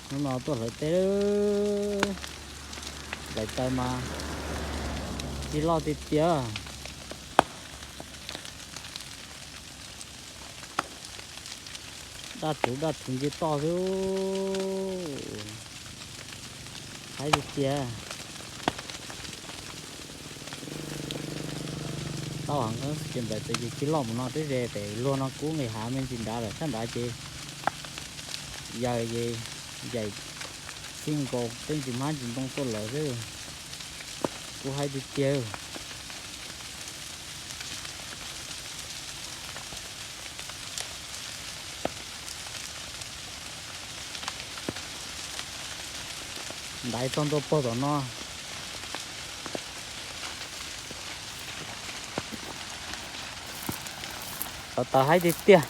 Hnub no tuaj hlawv teb, nplaim taws mas tsis loj tiag tiag. Daj rhuv daj rhuv nce toj xwb, haib tiag tiag. Tau heev, ces nplaim taws ces tsis loj mus no, twb ze pem luag no kub nqis hav me ntsis nrad lawm, sab nrad ces yaws ces yaim txij nkaus tej ntsis hmab ntsis ntoo tuaj lawm xwb, kub haib tiag tiag. Ntaiv txog ntua puag tom no. Tau taws haib tiag tiag.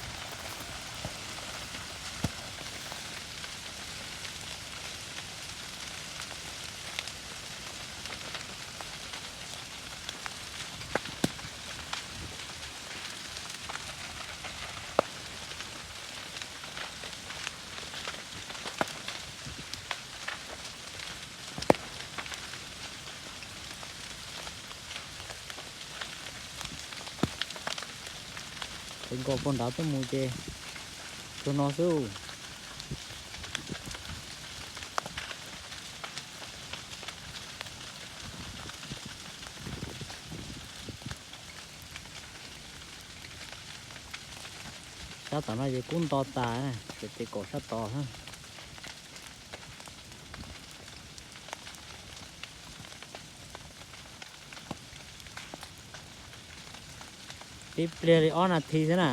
Txij nkaus puag nrad tuaj mus ces cuag no xwb. Sab tom no ces kub nto tas, ces kaum sab tod. Tib pliag li ob nas this xwb na,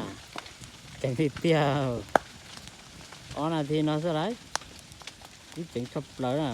ceev tiag tiag. Ob nas this no xwb lauj, kub ceev tshaj plaws na.